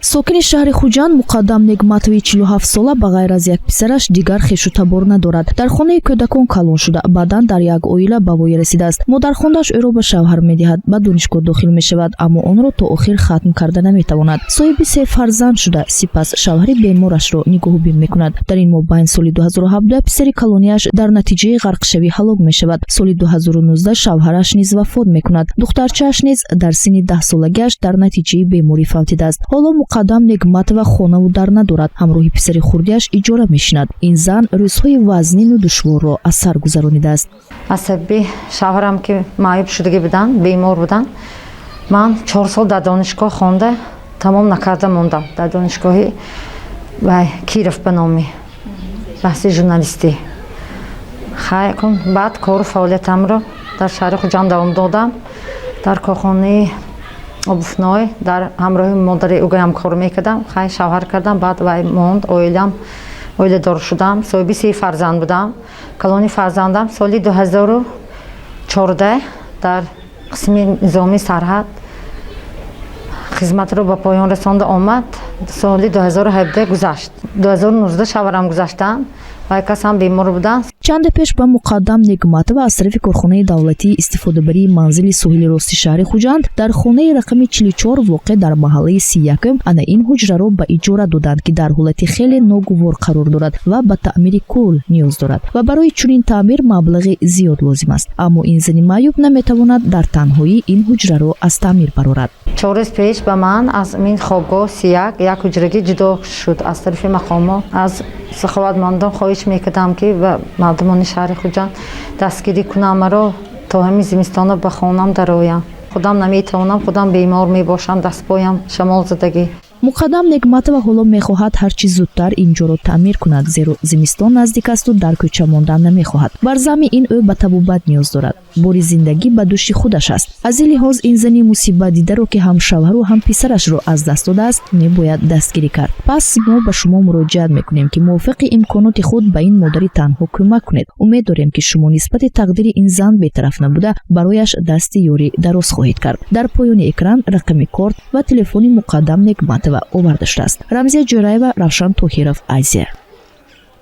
Сокини шаҳри Хуҷанд Муқаддам Негматови 47-сола ба ғайр аз як писараш дигар хешу табор надорад. Дар хонаи кӯдакон калон шуда, баъдан дар як оила ба воя расидааст. Модархондааш ӯро ба шавҳар медиҳад, ба донишгоҳ дохил мешавад, аммо онро то охир хатм карда наметавонад. Соҳиби се фарзанд шуда, сипас шавҳари беморашро нигоҳубин мекунад. Дар ин мобайн соли 2017 писари калонияш дар натиҷаи ғарқшавӣ ҳалок мешавад. Соли 2019 шавҳараш низ вафот мекунад. Духтарчааш низ дар синни 10-солагиаш дар натиҷаи беморӣ фавтидааст. Ҳоло Муқаддам Негматова хонаву дар надорад, ҳамроҳи писари хурдиаш иҷора мешинад. Ин зан рӯзҳои вазнину душворро аз сар гузаронидааст. Аз сабаби шавҳарам, ки маъюб шудагӣ буданд, бемор буданд, ман 4 сол дар донишгоҳ хонда тамом накарда мондам. Дар донишгоҳи Киров ба номи баҳси журналистӣ. Баъд кору фаъолиятамро дар шаҳри Хуҷанд давом додам. Дар корхонаи обувной дар ҳамроҳи модари угаям кор мекардам. Хай, шавҳар кардам, баъд вай монд, оилам, оиладор шудам, соҳиби се фарзанд будам. Калони фарзандам соли 2014 дар қисми низомии сарҳад хизматро ба поён расонда омад. Соли 2017 гузашт. 2019 шавҳарам гузаштанд, вай кас ҳам бемор буданд. Чанде пеш ба Муқаддам Негматова аз тарафи корхонаи давлатии истифодабарии манзили соҳили рости шаҳри Хуҷанд дар хонаи рақами 44, воқеъ дар маҳаллаи 31-ум, ана ин ҳуҷраро ба иҷора доданд, ки дар ҳолати хеле ногувор қарор дорад ва ба таъмири кулл ниёз дорад ва барои чунин таъмир маблағи зиёд лозим аст. Аммо ин зани маъюб наметавонад дар танҳоӣ ин ҳуҷраро аз таъмир барорад. 4 рӯз пеш ба ман аз ин хобгоҳ 31 як ҳуҷрагӣ ҷудо шуд аз тарафи мақомот. Аз саховатмандон хоҳиш мекардам, ки ба мардумони шаҳри Хуҷанд дастгирӣ кунам маро, то ҳамин зимистона ба хонам дароям. Худам наметавонам, худам бемор мебошам, дастпоям шамолзадагӣ. Муқаддам Негматова ҳоло мехоҳад ҳарчи зудтар ин ҷоро таъмир кунад, зеро зимистон наздик асту дар кӯча мондан намехоҳад. Бар замми ин ӯ ба табобат ниёз дорад. Бори зиндагӣ ба дӯши худаш аст. Аз ин лиҳоз ин зани мусибатдидаро, ки ҳам шавҳару ҳам писарашро аз даст додааст, мебояд дастгирӣ кард. Пас мо ба шумо муроҷиат мекунем, ки мувофиқи имконоти худ ба ин модари танҳо кӯмак кунед. Умед дорем, ки шумо нисбати тақдири ин зан бетараф набуда, барояш дасти ёрӣ дароз хоҳед кард. Дар поёни экран рақами корт ва телефони Муқаддам Негматова оварда шудааст. Рамзия Ҷӯраева, Равшан Тоҳиров, Азия.